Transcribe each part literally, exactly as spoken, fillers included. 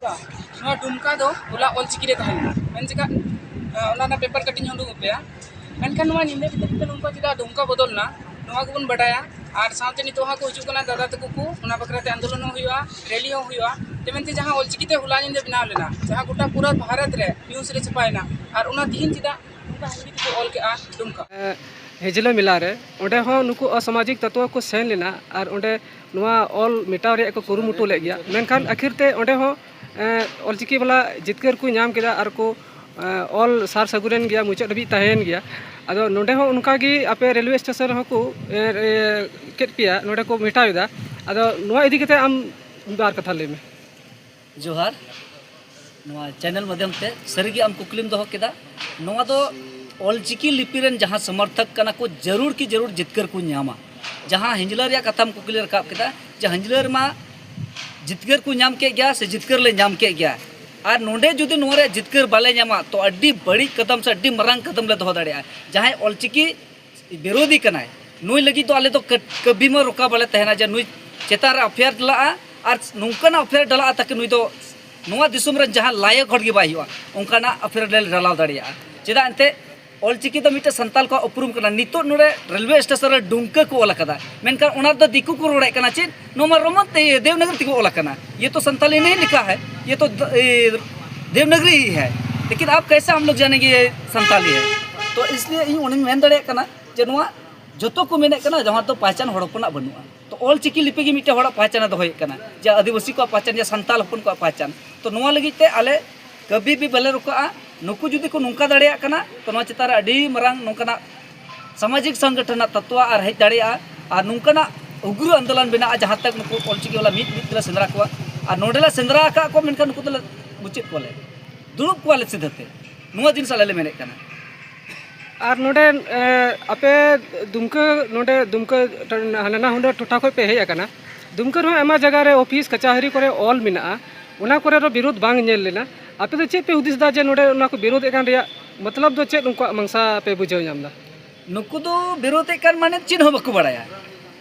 ᱱᱚᱣᱟ ᱰᱩᱢᱠᱟ ᱫᱚ ᱦᱚᱞᱟ ᱚᱞᱪᱤᱠᱤ ᱨᱮ ᱛᱟᱦᱮᱸ ᱞᱮᱱᱟ, ᱢᱮᱱ ᱪᱮᱫᱟᱜ ᱚᱱᱟ ᱨᱮᱱᱟᱜ ᱯᱮᱯᱟᱨ ᱠᱟᱹᱴᱤᱡ ᱤᱧ ᱩᱰᱩᱠ ᱟᱯᱮᱭᱟ᱾ ᱢᱮᱱᱠᱷᱟᱱ ᱱᱚᱣᱟ ᱧᱤᱫᱟᱹ ᱵᱷᱤᱛᱤᱨ ᱛᱮ ᱱᱚᱝᱠᱟ ᱪᱮᱫᱟᱜ ᱰᱩᱢᱠᱟ ᱵᱚᱫᱚᱞ ᱮᱱᱟ, ᱱᱚᱣᱟ ᱜᱮᱵᱚᱱ ᱵᱟᱰᱟᱭᱟ᱾ ᱟᱨ ᱥᱟᱶᱛᱮ ᱱᱤᱛᱚᱜ ᱦᱟᱸᱜ ᱠᱚ ᱦᱤᱡᱩᱜ ᱠᱟᱱᱟ ᱫᱟᱫᱟ ᱛᱟᱠᱚ ᱠᱚ, ᱚᱱᱟ ᱵᱟᱠᱷᱨᱟ ᱛᱮ ᱟᱱᱫᱳᱞᱚᱱ ᱦᱚᱸ ᱦᱩᱭᱩᱜᱼᱟ, ᱨᱮᱞᱤ ᱦᱚᱸ ᱦᱩᱭᱩᱜᱼᱟ᱾ ᱛᱮ ᱢᱮᱱᱛᱮ ᱡᱟᱦᱟᱸ ᱚᱞᱪᱤᱠᱤ ᱛᱮ ᱦᱚᱞᱟ ᱧᱤᱫᱟᱹ ᱵᱮᱱᱟᱣ ᱞᱮᱱᱟ, ᱡᱟᱦᱟᱸ ᱜᱚᱴᱟ ᱯᱩᱨᱟᱹ ᱵᱷᱟᱨᱚᱛ ᱨᱮ ᱱᱤᱭᱩᱡᱽ ᱨᱮ ᱪᱷᱟᱯᱟᱭᱮᱱᱟ, ᱟᱨ ᱚᱱᱟ ᱛᱤᱦᱤᱧ ᱪᱮᱫᱟᱜ ᱱᱚᱝᱠᱟ ᱦᱤᱱᱫᱤ ᱛᱮᱠᱚ ᱚᱞ ᱠᱮᱜᱼᱟ ᱰᱩᱢᱠᱟ? ᱦᱮᱡᱽᱞᱟ ᱢᱮᱞᱟ ᱨᱮ, ᱚᱸᱰᱮ ᱦᱚᱸ ᱱᱩᱠᱩ ᱚᱥᱟᱢᱟᱡᱤᱠ ᱛᱚᱛᱣᱚ ᱠᱚ ᱥᱮᱱ ᱞᱮᱱᱟ ᱟᱨ ᱚᱸᱰᱮ ᱱᱚᱣᱟ ᱚᱞ ᱢᱮᱴᱟᱣ ᱨᱮᱭᱟᱜ ᱠᱚ ᱠᱩᱨᱩᱢᱩᱴᱩ ᱞᱮᱫ ᱜᱮᱭᱟ᱾ ᱢᱮᱱᱠᱷᱟᱱ ᱟᱹᱠᱷᱤᱨ ᱛᱮ ᱚᱸᱰᱮ ᱦᱚᱸ, ᱮ, ᱚᱞᱪᱤᱠᱤ ᱵᱟᱞᱟ ᱡᱤᱛᱠᱟᱹᱨ ᱠᱚ ᱧᱟᱢ ᱠᱮᱫᱟ ᱟᱨ ᱠᱚ, ᱮ, ᱚᱞ ᱥᱟᱨ ᱥᱟᱹᱜᱩᱱᱮᱱ ᱜᱮᱭᱟ, ᱢᱩᱪᱟᱹᱫ ᱦᱟᱹᱵᱤᱡ ᱛᱟᱦᱮᱸᱭᱮᱱ ᱜᱮᱭᱟ᱾ ᱟᱫᱚ ᱱᱚᱸᱰᱮ ᱦᱚᱸ ᱚᱱᱠᱟ ᱜᱮ ᱟᱯᱮ ᱨᱮᱞᱣᱮ ᱥᱴᱮᱥᱚᱱ ᱨᱮᱦᱚᱸ ᱠᱚ, ᱮ, ᱮ, ᱠᱮᱫ ᱯᱮᱭᱟ, ᱱᱚᱸᱰᱮ ᱠᱚ ᱢᱮᱴᱟᱣ ᱮᱫᱟ᱾ ᱟᱫᱚ ᱱᱚᱣᱟ ᱤᱫᱤ ᱠᱟᱛᱮ ᱟᱢ ᱵᱟᱨ ᱠᱟᱛᱷᱟ ᱞᱟᱹᱭ ᱢᱮ᱾ ᱡᱚᱦᱟᱨ᱾ ᱱᱚᱣᱟ ᱪᱮᱱᱮᱞ ᱢᱟᱫᱽᱫᱷᱚᱢ ᱛᱮ ᱥᱟᱹᱨᱤᱜᱮ ᱟᱢ ᱠᱩᱠᱞᱤᱢ ᱫᱚᱦᱚ ᱠᱮᱫᱟ᱾ ᱱᱚᱣᱟ ᱫᱚ ᱚᱞᱪᱤᱠᱤ ᱞᱤᱯᱤ ᱨᱮᱱ ᱡᱟᱦᱟᱸ ᱥᱚᱢᱚᱨᱛᱷᱚᱠ ᱠᱟᱱᱟ ᱠᱚ, ᱡᱟᱹᱨᱩᱲ ᱠᱤ ᱡᱟᱹᱨᱩᱲ ᱡᱤᱛᱠᱟᱹᱨ ᱠᱚ ᱧᱟᱢᱟ᱾ ᱡᱟᱦᱟᱸ ᱦᱤᱧᱡᱽᱞᱟᱹ ᱨᱮᱭᱟᱜ ᱠᱟᱛᱷᱟᱢ ᱠᱩᱠᱞᱤ ᱨᱟᱠᱟᱵ ᱠᱮᱫᱟ, ᱡᱮ ᱦᱤᱧᱡᱽᱞᱟᱹ ᱨᱮᱢᱟ ᱡᱤᱛᱠᱟᱹᱨ ᱠᱚ ᱧᱟᱢ ᱠᱮᱫ ᱜᱮᱭᱟ ᱥᱮ ᱡᱤᱛᱠᱟᱹᱨ ᱞᱮ ᱧᱟᱢ ᱠᱮᱫ ᱜᱮᱭᱟ, ᱟᱨ ᱱᱚᱰᱮ ᱡᱩᱫᱤ ᱱᱚᱣᱟ ᱨᱮᱭᱟᱜ ᱡᱤᱛᱠᱟᱹᱨ ᱵᱟᱞᱮ ᱧᱟᱢᱟ, ᱛᱚ ᱟᱹᱰᱤ ᱵᱟᱹᱲᱤᱡ ᱠᱟᱫᱟᱢ ᱥᱮ ᱟᱹᱰᱤ ᱢᱟᱨᱟᱝ ᱠᱟᱫᱟᱢ ᱞᱮ ᱫᱚᱦᱚ ᱫᱟᱲᱮᱭᱟᱜᱼᱟ᱾ ᱡᱟᱦᱟᱸᱭ ᱚᱞᱪᱤᱠᱤ ᱵᱤᱨᱳᱫᱷᱤ ᱠᱟᱱᱟᱭ, ᱱᱩᱭ ᱞᱟᱹᱜᱤᱫ ᱫᱚ ᱟᱞᱮ ᱫᱚ ᱠᱟᱹ-, ᱠᱟᱹᱵᱤ ᱢᱟ ᱨᱚᱠᱟ ᱵᱟᱞᱮ ᱛᱟᱦᱮᱱᱟ ᱡᱮ ᱱᱩᱭ ᱪᱮᱛᱟᱱ ᱨᱮ ᱮᱯᱷ ᱟᱭ ᱟᱨ ᱰᱟᱞᱟᱜᱼᱟ, ᱟᱨ ᱱᱚᱝᱠᱟᱱᱟᱜ ᱮᱯᱷ ᱟᱭ ᱟᱨ ᱰᱟᱞᱟᱜᱼᱟ ᱛᱟᱠᱤ ᱱᱩᱭ ᱫᱚ ᱱᱚᱣᱟ ᱫᱤᱥᱚᱢ ᱨᱮᱱ ᱡᱟᱦᱟᱸ ᱞᱟᱭᱚᱠ ᱦᱚᱲ ᱜᱮ ᱵᱟᱭ ᱦᱩᱭᱩᱜᱼᱟ, ᱚᱱᱠᱟᱱᱟᱜ ᱮᱯᱷ ᱟᱭ ᱟᱨ ᱞᱮ ᱰᱟᱞᱟᱣ ᱫᱟᱲᱮᱭᱟᱜᱼᱟ᱾ ᱪᱮᱫᱟᱜ ᱮᱱᱛᱮ ᱚᱞᱪᱤᱠᱤ ᱫᱚ ᱢᱤᱫᱴᱮᱱ ᱥᱟᱱᱛᱟᱞ ᱠᱚᱣᱟᱜ ᱩᱯᱨᱩᱢ ᱠᱟᱱᱟ᱾ ᱱᱤᱛᱚᱜ ᱱᱚᱰᱮ ᱨᱮᱞᱣᱮ ᱥᱴᱮᱥᱚᱱ ᱨᱮ ᱰᱩᱢᱠᱟᱹ ᱠᱚ ᱚᱞ ᱟᱠᱟᱫᱟ, ᱢᱮᱱᱠᱷᱟᱱ ᱚᱱᱟ ᱨᱮᱫᱚ ᱫᱤᱠᱩ ᱠᱚ ᱨᱚᱲᱮᱫ ᱠᱟᱱᱟ ᱪᱮᱫ, ᱱᱚᱣᱟ ᱢᱟ ᱨᱳᱢᱟᱱ ᱛᱮ, ᱫᱮᱵᱽᱱᱟᱜᱚᱨᱤ ᱛᱮᱠᱚ ᱚᱞ ᱟᱠᱟᱱᱟ᱾ ᱭᱮ ᱛᱚ ᱥᱟᱱᱛᱟᱞᱤ ᱱᱤᱦᱤ ᱞᱤᱠᱷᱟ ᱦᱟᱭ, ᱭᱮ ᱛᱚ ᱫ-, ᱮ, ᱫᱮᱵᱽᱱᱟᱜᱚᱨᱤ ᱦᱤ ᱦᱟᱭ, ᱞᱮᱠᱤᱱ ᱟᱯ ᱠᱟᱭᱥᱟ ᱦᱟᱢ ᱞᱳᱜ ᱡᱟᱱᱮᱝᱜᱮ ᱥᱟᱱᱛᱟᱞᱤ ᱦᱟᱭ? ᱛᱚ ᱤᱥᱞᱤᱭᱮ ᱤᱧ ᱚᱱᱟᱧ ᱢᱮᱱ ᱫᱟᱲᱮᱭᱟᱜ ᱠᱟᱱᱟ ᱡᱮ ᱱᱚᱣᱟ ᱡᱚᱛᱚ ᱠᱚ ᱢᱮᱱᱮᱫ ᱠᱟᱱᱟ ᱡᱟᱦᱟᱸ ᱫᱚ ᱯᱟᱦᱪᱟᱱ ᱦᱚᱲ ᱦᱚᱯᱚᱱᱟᱜ ᱵᱟᱹᱱᱩᱜᱼᱟ᱾ ᱛᱚ ᱚᱞᱪᱤᱠᱤ ᱞᱤᱯᱤ ᱜᱮ ᱢᱤᱫᱴᱮᱱ ᱦᱚᱲᱟᱜ ᱯᱟᱦᱪᱟᱱᱮ ᱫᱚᱦᱚᱭᱮᱫ ᱠᱟᱱᱟ, ᱡᱮ ᱟᱹᱫᱤᱵᱟᱹᱥᱤ ᱠᱚᱣᱟᱜ ᱯᱟᱦᱪᱟᱱ, ᱡᱮ ᱥᱟᱱᱛᱟᱞ ᱦᱚᱯᱚᱱ ᱠᱚᱣᱟᱜ ᱯᱟᱦᱪᱟᱱ᱾ ᱛᱚ ᱱᱚᱣᱟ ᱞᱟᱹᱜᱤᱫ ᱛᱮ ᱟᱞᱮ ᱠᱟᱹᱵᱷᱤ ᱵᱷᱤ ᱵᱟᱞᱮ ᱨᱩᱠᱟᱜᱼᱟ᱾ ᱱᱩᱠᱩ ᱡᱩᱫᱤ ᱠᱚ ᱱᱚᱝᱠᱟ ᱫᱟᱲᱮᱭᱟᱜ ᱠᱟᱱᱟ, ᱛᱚ ᱱᱚᱣᱟ ᱪᱮᱛᱟᱱ ᱨᱮ ᱟᱹᱰᱤ ᱢᱟᱨᱟᱝ ᱱᱚᱝᱠᱟᱱᱟᱜ ᱥᱟᱢᱟᱡᱤᱠ ᱥᱚᱝᱜᱚᱴᱷᱚᱱ ᱨᱮᱱᱟᱜ ᱛᱚᱛᱣᱟ ᱟᱨ ᱦᱮᱡ ᱫᱟᱲᱮᱭᱟᱜᱼᱟ᱾ ᱟᱨ ᱱᱚᱝᱠᱟᱱᱟᱜ ᱩᱜᱽᱨᱚ ᱟᱱᱫᱳᱞᱚᱱ ᱵᱮᱱᱟᱜᱼᱟ, ᱡᱟᱦᱟᱸ ᱛᱟᱠ ᱱᱩᱠᱩ ᱚᱞᱪᱤᱠᱤ ᱵᱟᱞᱟ ᱢᱤᱫ ᱢᱤᱫ ᱛᱮᱞᱮ ᱥᱮᱸᱫᱽᱨᱟ ᱠᱚᱣᱟ᱾ ᱟᱨ ᱱᱚᱸᱰᱮ ᱞᱮ ᱥᱮᱸᱫᱽᱨᱟ ᱟᱠᱟᱫ ᱠᱚᱣᱟ, ᱢᱮᱱᱠᱷᱟᱱ ᱱᱩᱠᱩ ᱫᱚᱞᱮ ᱢᱩᱪᱟᱹᱫ ᱠᱚᱣᱟᱞᱮ, ᱫᱩᱲᱩᱵ ᱠᱚᱣᱟᱞᱮ ᱥᱤᱫᱷᱟᱹ ᱛᱮ᱾ ᱱᱚᱣᱟ ᱡᱤᱱᱤᱥ ᱟᱞᱮ ᱞᱮ ᱢᱮᱱᱮᱫ ᱠᱟᱱᱟ᱾ ᱟᱨ ᱱᱚᱰᱮ, ᱮ, ᱟᱯᱮ ᱫᱩᱢᱠᱟᱹ, ᱱᱚᱰᱮ ᱫᱩᱢᱠᱟᱹ ᱴᱚ-, ᱱᱟᱱᱟ ᱦᱩᱱᱟᱹᱨ ᱴᱚᱴᱷᱟ ᱠᱷᱚᱱ ᱯᱮ ᱦᱮᱡ ᱟᱠᱟᱱᱟ᱾ ᱫᱩᱢᱠᱟᱹ ᱨᱮᱦᱚᱸ ᱟᱭᱢᱟ ᱡᱟᱭᱜᱟ ᱨᱮ ᱚᱯᱷᱤᱥ ᱠᱟᱪᱟᱦᱟᱹᱨᱤ ᱠᱚᱨᱮ ᱚᱞ ᱢᱮᱱᱟᱜᱼᱟ, ᱚᱱᱟ ᱠᱚᱨᱮ ᱫᱚ ᱵᱤᱨᱳᱫᱷ ᱵᱟᱝ ᱧᱮᱞ ᱞᱮᱱᱟ᱾ ᱟᱯᱮ ᱫᱚ ᱪᱮᱫ ᱯᱮ ᱦᱩᱫᱤᱥ ᱮᱫᱟ ᱡᱮ ᱱᱚᱰᱮ ᱚᱱᱟ ᱠᱚ ᱵᱤᱨᱳᱫᱷ ᱮᱫ ᱠᱟᱱ ᱨᱮᱭᱟᱜ ᱢᱚᱛᱞᱚᱵ ᱫᱚ ᱪᱮᱫ, ᱩᱱᱠᱩᱣᱟᱜ ᱢᱟᱝᱥᱟ ᱯᱮ ᱵᱩᱡᱷᱟᱹᱣ ᱧᱟᱢ ᱮᱫᱟ? ᱱᱩᱠᱩ ᱫᱚ ᱵᱤᱨᱳᱫᱷ ᱮᱫ ᱠᱟᱱ ᱢᱟᱱᱮ ᱪᱮᱫ ᱦᱚᱸ ᱵᱟᱠᱚ ᱵᱟᱲᱟᱭᱟ᱾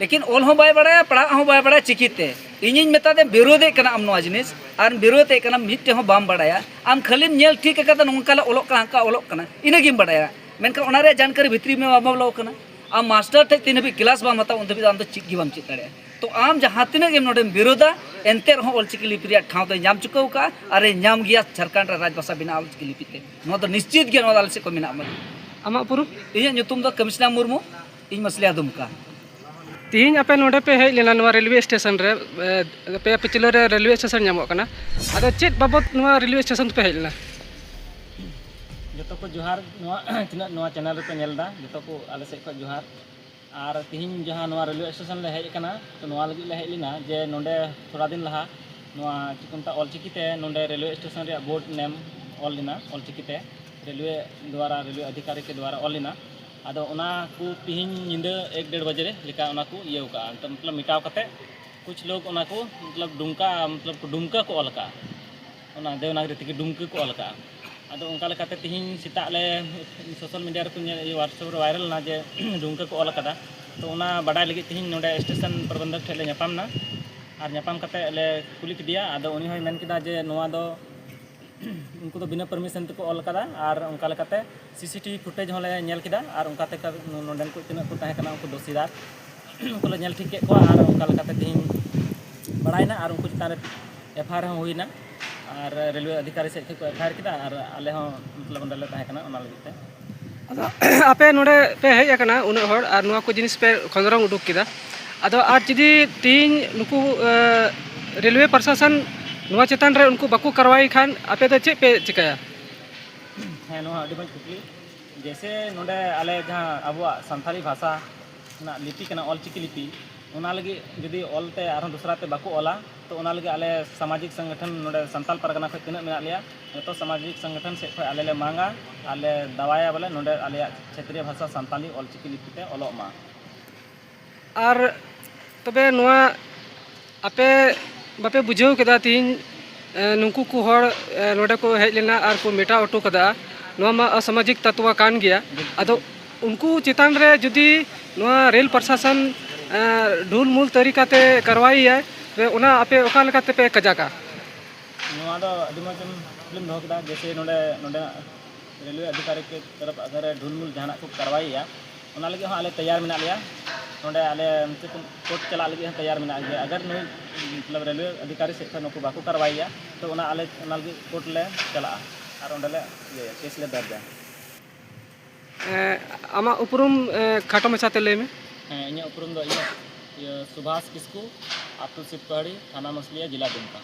ᱞᱮᱠᱤᱱ ᱚᱞ ᱦᱚᱸ ᱵᱟᱭ ᱵᱟᱲᱟᱭᱟ, ᱯᱟᱲᱦᱟᱜ ᱦᱚᱸ ᱵᱟᱭ ᱵᱟᱲᱟᱭᱟ ᱪᱤᱠᱤᱛᱮ᱾ ᱤᱧᱤᱧ ᱢᱮᱛᱟ ᱫᱮ, ᱵᱤᱨᱳᱫᱮᱫ ᱠᱟᱱᱟ ᱟᱢ ᱱᱚᱣᱟ ᱡᱤᱱᱤᱥ, ᱟᱨ ᱵᱤᱨᱳᱫᱮᱫ ᱠᱟᱱᱟ, ᱢᱤᱫᱴᱮᱡ ᱦᱚᱸ ᱵᱟᱢ ᱵᱟᱲᱟᱭᱟ᱾ ᱟᱢ ᱠᱷᱟᱹᱞᱤᱢ ᱧᱮᱞ ᱴᱷᱤᱠ ᱟᱠᱟᱫᱟ, ᱱᱚᱝᱠᱟ ᱞᱮ ᱚᱞᱚᱜ ᱠᱟᱱᱟ, ᱦᱟᱱᱠᱟ ᱚᱞᱚᱜ ᱠᱟᱱᱟ, ᱤᱱᱟᱹᱜᱮᱢ ᱵᱟᱲᱟᱭᱟ᱾ ᱢᱮᱱᱠᱷᱟᱱ ᱚᱱᱟ ᱨᱮᱭᱟᱜ ᱡᱟᱱᱠᱟᱨᱤ ᱵᱷᱤᱛᱨᱤ ᱢᱮ ᱵᱟᱢ ᱵᱚᱞᱚ ᱠᱟᱱᱟ᱾ ᱟᱢ ᱢᱟᱥᱴᱟᱨ ᱴᱷᱮᱡ ᱛᱤᱱ ᱦᱟᱹᱵᱤᱡ ᱠᱞᱟᱥ ᱵᱟᱢ ᱦᱟᱛᱟᱣᱟ, ᱩᱱ ᱫᱷᱟᱹᱵᱤᱡ ᱫᱚ ᱟᱢ ᱫᱚ ᱪᱮᱫ ᱜᱮ ᱵᱟᱢ ᱪᱮᱫ ᱫᱟᱲᱮᱭᱟᱜᱼᱟ᱾ ᱛᱚ ᱟᱢ ᱡᱟᱦᱟᱸ ᱛᱤᱱᱟᱹᱜ ᱜᱮᱢ ᱱᱚᱰᱮᱢ ᱵᱤᱨᱳᱫᱟ, ᱮᱱᱛᱮ ᱨᱮᱦᱚᱸ ᱚᱞᱪᱤᱠᱤ ᱞᱤᱯᱤ ᱨᱮᱭᱟᱜ ᱴᱷᱟᱶ ᱫᱚᱭ ᱧᱟᱢ ᱪᱩᱠᱟᱹᱣ ᱠᱟᱜᱼᱟ, ᱟᱨᱮ ᱧᱟᱢ ᱜᱮᱭᱟ ᱡᱷᱟᱲᱠᱷᱚᱸᱰ ᱨᱮ ᱨᱟᱡᱽᱵᱷᱟᱥᱟ ᱵᱮᱱᱟᱣ ᱚᱞᱪᱤᱠᱤ ᱞᱤᱯᱤ ᱛᱮ᱾ ᱱᱚᱣᱟ ᱫᱚ ᱱᱤᱥᱪᱤᱛ ᱜᱮ, ᱱᱚᱣᱟ ᱫᱚ ᱟᱞᱮ ᱥᱮᱫ ᱠᱷᱚᱱ ᱢᱮᱱᱟᱜᱼᱟ᱾ ᱟᱢᱟᱜ ᱩᱯᱨᱩᱢ? ᱤᱧᱟᱹᱜ ᱧᱩᱛᱩᱢ ᱫᱚ ᱠᱟᱹᱢᱤᱥᱱᱟ ᱢᱩᱨᱢᱩ, ᱤᱧ ᱢᱟᱹᱥᱞᱤᱭᱟ ᱫᱩᱢᱠᱟ᱾ ᱛᱤᱦᱤᱧ ᱟᱯᱮ ᱱᱚᱰᱮ ᱯᱮ ᱦᱮᱡ ᱞᱮᱱᱟ ᱱᱚᱣᱟ ᱨᱮᱞᱣᱮ ᱥᱴᱮᱥᱚᱱ ᱨᱮ, ᱮ, ᱟᱯᱮᱭᱟᱜ ᱯᱟᱹᱪᱷᱞᱟᱹ ᱨᱮ ᱨᱮᱞᱣᱮ ᱥᱴᱮᱥᱚᱱ ᱧᱟᱢᱚᱜ ᱠᱟᱱᱟ, ᱟᱫᱚ ᱪᱮᱫ ᱵᱟᱵᱚᱛ ᱱᱚᱣᱟ ᱨᱮᱞᱣᱮ ᱥᱴᱮᱥᱚᱱ ᱯᱮ ᱦᱮᱡ ᱞᱮᱱᱟ? ᱡᱚᱛᱚ ᱠᱚ ᱡᱚᱦᱟᱨ, ᱱᱚᱣᱟ ᱛᱤᱱᱟᱹᱜ ᱱᱚᱣᱟ ᱪᱮᱱᱮᱞ ᱨᱮᱯᱮ ᱧᱮᱞ ᱮᱫᱟ, ᱡᱚᱛᱚ ᱠᱚ ᱟᱞᱮ ᱥᱮᱫ ᱠᱷᱚᱱ ᱡᱚᱦᱟᱨ᱾ ᱟᱨ ᱛᱤᱦᱤᱧ ᱡᱟᱦᱟᱸ ᱱᱚᱣᱟ ᱨᱮᱞᱣᱮ ᱥᱴᱮᱥᱚᱱ ᱞᱮ ᱦᱮᱡ ᱟᱠᱟᱱᱟ, ᱛᱚ ᱱᱚᱣᱟ ᱞᱟᱹᱜᱤᱫ ᱞᱮ ᱦᱮᱡ ᱞᱮᱱᱟ ᱡᱮ ᱱᱚᱰᱮ ᱛᱷᱚᱲᱟ ᱫᱤᱱ ᱞᱟᱦᱟ ᱱᱚᱣᱟ ᱪᱮᱫ ᱠᱚ ᱢᱮᱛᱟᱜᱼᱟ, ᱚᱞᱪᱤᱠᱤ ᱛᱮ ᱱᱚᱰᱮ ᱨᱮᱞᱣᱮ ᱥᱴᱮᱥᱚᱱ ᱨᱮᱭᱟᱜ ᱵᱳᱨᱰ ᱱᱮᱢ ᱚᱞ ᱞᱮᱱᱟ, ᱚᱞᱪᱤᱠᱤ ᱛᱮ ᱨᱮᱞᱣᱮ ᱫᱣᱟᱨᱟ, ᱨᱮᱞᱣᱮ ᱚᱫᱷᱤᱠᱟᱨᱤ ᱠᱚ ᱫᱣᱟᱨᱟ ᱚᱞ ᱞᱮᱱᱟ᱾ ᱟᱫᱚ ᱚᱱᱟ ᱠᱚ ᱛᱤᱦᱤᱧ ᱧᱤᱫᱟᱹ ᱮᱠ ᱰᱮᱲ ᱵᱟᱡᱮ ᱨᱮ ᱞᱮᱠᱟ ᱚᱱᱟ ᱠᱚ ᱤᱭᱟᱹ ᱠᱟᱜᱼᱟ, ᱢᱚᱛᱞᱚᱵ ᱢᱮᱴᱟᱣ ᱠᱟᱛᱮ ᱠᱩᱪ ᱞᱳᱜ ᱚᱱᱟ ᱠᱚ ᱢᱚᱛᱞᱚᱵ ᱰᱩᱢᱠᱟ, ᱢᱚᱛᱞᱚᱵ ᱰᱩᱢᱠᱟ ᱠᱚ ᱚᱞ ᱠᱟᱜᱼᱟ, ᱚᱱᱟ ᱫᱮᱵᱽᱱᱟᱜᱽᱨᱤ ᱛᱮᱜᱮ ᱰᱩᱢᱠᱟ ᱠᱚ ᱚᱞ ᱠᱟᱜᱼᱟ᱾ ᱟᱫᱚ ᱚᱱᱠᱟ ᱞᱮᱠᱟᱛᱮ ᱛᱤᱦᱤᱧ ᱥᱮᱛᱟᱜ ᱞᱮ ᱥᱳᱥᱟᱞ ᱢᱤᱰᱤᱭᱟ ᱨᱮᱠᱚ ᱧᱮᱞ, ᱤᱭᱟᱹ, WhatsApp ᱨᱮ ᱵᱷᱟᱭᱨᱟᱞ ᱮᱱᱟ ᱡᱮ ᱰᱩᱢᱠᱟ ᱠᱚ ᱚᱞ ᱠᱟᱫᱟ᱾ ᱛᱚ ᱚᱱᱟ ᱵᱟᱰᱟᱭ ᱞᱟᱹᱜᱤᱫ ᱛᱤᱦᱤᱧ ᱱᱚᱰᱮ ᱥᱴᱮᱥᱚᱱ ᱯᱨᱚᱵᱚᱱᱫᱷᱚᱠ ᱴᱷᱮᱱ ᱞᱮ ᱧᱟᱯᱟᱢ ᱮᱱᱟ, ᱟᱨ ᱧᱟᱯᱟᱢ ᱠᱟᱛᱮ ᱞᱮ ᱠᱩᱞᱤ ᱠᱮᱫᱮᱭᱟ᱾ ᱟᱫᱚ ᱩᱱᱤ ᱦᱚᱸᱭ ᱢᱮᱱ ᱠᱮᱫᱟ ᱡᱮ ᱱᱚᱣᱟ ᱫᱚ ᱩᱱᱠᱩ ᱫᱚ ᱵᱤᱱᱟᱹ ᱯᱟᱨᱢᱤᱥᱚᱱ ᱛᱮᱠᱚ ᱚᱞ ᱠᱟᱫᱟ, ᱟᱨ ᱚᱱᱠᱟ ᱞᱮᱠᱟᱛᱮ ᱥᱤᱥᱤᱴᱤᱵᱷᱤ ᱯᱷᱩᱴᱮᱡᱽ ᱦᱚᱸᱞᱮ ᱧᱮᱞ ᱠᱮᱫᱟ, ᱟᱨ ᱚᱱᱠᱟ ᱛᱮ ᱱᱚᱰᱮᱱ ᱠᱚ ᱛᱤᱱᱟᱹᱜ ᱠᱚ ᱛᱟᱦᱮᱸ ᱠᱟᱱᱟ ᱩᱱᱠᱩ ᱫᱚᱥᱤᱫᱟᱨ ᱩᱱᱠᱩ ᱞᱮ ᱧᱮᱞ ᱴᱷᱤᱠ ᱠᱮᱫ ᱠᱚᱣᱟ, ᱟᱨ ᱚᱱᱠᱟ ᱞᱮᱠᱟᱛᱮ ᱛᱮᱦᱮᱧ ᱵᱟᱲᱟᱭᱮᱱᱟ, ᱟᱨ ᱩᱱᱠᱩ ᱪᱮᱛᱟᱱ ᱨᱮ ᱮᱯᱷ ᱟᱭ ᱟᱨ ᱦᱚᱸ ᱦᱩᱭᱱᱟ, ᱟᱨ ᱨᱮᱞᱣᱮ ᱚᱫᱷᱤᱠᱟᱨᱤ ᱥᱮᱫ ᱠᱷᱚᱱ ᱠᱚ ᱮᱯᱷ ᱟᱭ ᱟᱨ ᱠᱮᱫᱟ, ᱟᱨ ᱟᱞᱮ ᱦᱚᱸ ᱢᱚᱛᱞᱚᱵ ᱚᱸᱰᱮ ᱞᱮ ᱛᱟᱦᱮᱸ ᱠᱟᱱᱟ ᱚᱱᱟ ᱞᱟᱹᱜᱤᱫ ᱛᱮ᱾ ᱟᱫᱚ ᱟᱯᱮ ᱱᱚᱰᱮ ᱯᱮ ᱦᱮᱡ ᱟᱠᱟᱱᱟ ᱩᱱᱟᱹᱜ ᱦᱚᱲ, ᱟᱨ ᱱᱚᱣᱟ ᱠᱚ ᱡᱤᱱᱤᱥ ᱯᱮ ᱠᱷᱚᱸᱫᱽᱨᱚᱝ ᱩᱰᱩᱠ ᱠᱮᱫᱟ, ᱟᱫᱚ ᱟᱨ ᱡᱩᱫᱤ ᱛᱮᱦᱮᱧ ᱱᱩᱠᱩ ᱮ, ᱨᱮᱞᱣᱮ ᱯᱨᱚᱥᱟᱥᱚᱱ ᱱᱚᱣᱟ ᱪᱮᱛᱟᱱ ᱨᱮ ᱩᱱᱠᱩ ᱵᱟᱠᱚ ᱠᱟᱨᱣᱟᱭ ᱠᱷᱟᱱ ᱟᱯᱮ ᱫᱚ ᱪᱮᱫ ᱯᱮ ᱪᱤᱠᱟᱹᱭᱟ? ᱦᱮᱸ, ᱱᱚᱣᱟ ᱟᱹᱰᱤ ᱢᱚᱡᱽ ᱠᱩᱠᱞᱤ᱾ ᱡᱮᱭᱥᱮ ᱱᱚᱰᱮ ᱟᱞᱮ ᱡᱟᱦᱟᱸ ᱟᱵᱚᱣᱟᱜ ᱥᱟᱱᱛᱟᱲᱤ ᱵᱷᱟᱥᱟ ᱨᱮᱱᱟᱜ ᱞᱤᱯᱤ ᱠᱟᱱᱟ, ᱚᱞᱪᱤᱠᱤ ᱞᱤᱯᱤ, ᱚᱱᱟ ᱞᱟᱹᱜᱤᱫ ᱡᱩᱫᱤ ᱚᱞᱛᱮ ᱟᱨᱦᱚᱸ ᱫᱚᱥᱨᱟ ᱛᱮ ᱵᱟᱠᱚ ᱚᱞᱟ, ᱛᱚ ᱚᱱᱟ ᱞᱟᱹᱜᱤᱫ ᱟᱞᱮ ᱥᱟᱢᱟᱡᱤᱠ ᱥᱚᱝᱜᱚᱴᱷᱚᱱ ᱱᱚᱰᱮ ᱥᱟᱱᱛᱟᱞ ᱯᱟᱨᱜᱟᱱᱟ ᱠᱷᱚᱱ ᱛᱤᱱᱟᱹᱜ ᱢᱮᱱᱟᱜ ᱞᱮᱭᱟ, ᱡᱚᱛᱚ ᱥᱟᱢᱟᱡᱤᱠ ᱥᱚᱝᱜᱚᱴᱷᱚᱱ ᱥᱮᱫ ᱠᱷᱚᱱ ᱟᱞᱮ ᱞᱮ ᱢᱟᱝᱟ ᱟᱨ ᱞᱮ ᱫᱟᱣᱟᱭᱟ ᱵᱚᱞᱮ ᱱᱚᱰᱮ ᱟᱞᱮᱭᱟᱜ ᱪᱷᱮᱛᱨᱤᱭᱚ ᱵᱷᱟᱥᱟ ᱥᱟᱱᱛᱟᱞᱤ ᱚᱞᱪᱤᱠᱤ ᱞᱤᱯᱤ ᱛᱮ ᱚᱞᱚᱜ ᱢᱟ᱾ ᱟᱨ ᱛᱚᱵᱮ ᱱᱚᱣᱟ ᱟᱯᱮ ᱵᱟᱯᱮ ᱵᱩᱡᱷᱟᱹᱣ ᱠᱮᱫᱟ ᱛᱮᱦᱮᱧ, ᱮ, ᱱᱩᱠᱩ ᱠᱚ ᱦᱚᱲ, ᱮ, ᱱᱚᱰᱮ ᱠᱚ ᱦᱮᱡ ᱞᱮᱱᱟ ᱟᱨ ᱠᱚ ᱢᱮᱴᱟᱣ ᱦᱚᱴᱚ ᱠᱟᱫᱟ, ᱱᱚᱣᱟ ᱢᱟ ᱚᱥᱟᱢᱟᱡᱤᱠ ᱛᱟᱛᱣᱟ ᱠᱟᱱ ᱜᱮᱭᱟ᱾ ᱟᱫᱚ ᱩᱱᱠᱩ ᱪᱮᱛᱟᱱ ᱨᱮ ᱡᱩᱫᱤ ᱱᱚᱣᱟ ᱨᱮᱞ ᱯᱨᱚᱥᱟᱥᱚᱱ ᱰᱷᱩᱞ ᱢᱩᱞ ᱛᱟᱹᱨᱤᱠᱟ ᱛᱮ ᱠᱟᱨᱣᱟᱭ ᱮᱭᱟᱭ, ᱛᱚᱵᱮ ᱚᱱᱟ ᱟᱯᱮ ᱚᱠᱟ ᱞᱮᱠᱟ ᱛᱮᱯᱮ ᱠᱟᱡᱟᱠᱟ? ᱱᱚᱣᱟ ᱫᱚ ᱟᱹᱰᱤ ᱢᱚᱡᱽ ᱮᱢ ᱠᱩᱠᱞᱤᱢ ᱫᱚᱦᱚ ᱠᱮᱫᱟ᱾ ᱡᱮᱭᱥᱮ ᱱᱚᱰᱮ, ᱱᱚᱰᱮᱱᱟᱜ ᱨᱮᱞᱣᱮ ᱟᱫᱷᱤᱠᱟᱨᱤᱠ ᱠᱚ ᱛᱚᱨᱚᱯ ᱟᱜᱟᱨ ᱰᱷᱩᱞ ᱢᱩᱞ ᱡᱟᱦᱟᱱᱟᱜ ᱠᱚ ᱠᱟᱨᱣᱟᱭ ᱮᱭᱟ, ᱚᱱᱟ ᱞᱟᱹᱜᱤᱫ ᱦᱚᱸ ᱟᱞᱮ ᱛᱮᱭᱟᱨ ᱢᱮᱱᱟᱜ ᱞᱮᱭᱟ᱾ ᱱᱚᱰᱮ ᱟᱞᱮ ᱩᱱᱠᱩ ᱠᱳᱨᱴ ᱪᱟᱞᱟᱜ ᱞᱟᱹᱜᱤᱫ ᱦᱚᱸ ᱛᱮᱭᱟᱨ ᱢᱮᱱᱟᱜ ᱞᱮᱭᱟ᱾ ᱟᱜᱟᱨ ᱱᱩᱭ, ᱢᱚᱛᱞᱚᱵ, ᱨᱮᱞᱣᱮ ᱟᱫᱷᱤᱠᱟᱨᱤ ᱥᱮᱫ ᱠᱷᱚᱱ ᱱᱩᱠᱩ ᱵᱟᱠᱚ ᱠᱟᱨᱣᱟᱭ ᱮᱭᱟ, ᱛᱚ ᱚᱱᱟ ᱟᱞᱮ ᱚᱱᱟ ᱞᱟᱹᱜᱤᱫ ᱠᱳᱨᱴ ᱞᱮ ᱪᱟᱞᱟᱜᱼᱟ ᱟᱨ ᱚᱸᱰᱮ ᱞᱮ ᱤᱭᱟᱹᱭᱟ, ᱠᱮᱥ ᱞᱮ ᱫᱟᱨᱡᱟ᱾ ᱮᱸ, ᱟᱢᱟᱜ ᱩᱯᱨᱩᱢ, ᱮᱸ, ᱠᱷᱟᱴᱚ ᱢᱟᱪᱷᱟᱛᱮ ᱞᱟᱹᱭ ᱢᱮ᱾ ᱦᱮᱸ, ᱤᱧᱟᱹᱜ ᱩᱯᱨᱩᱢ ᱫᱚ ᱤᱧᱟᱹᱜ, ᱤᱭᱟᱹ, ᱥᱩᱵᱷᱟᱥ ᱠᱤᱥᱠᱩ, ᱟᱹᱛᱩ ᱥᱤᱵᱽᱠᱟᱹᱦᱟᱹᱲᱤ, ᱛᱷᱟᱱᱟ ᱢᱟᱹᱥᱞᱤᱭᱟ, ᱡᱮᱞᱟ ᱫᱩᱢᱠᱟ᱾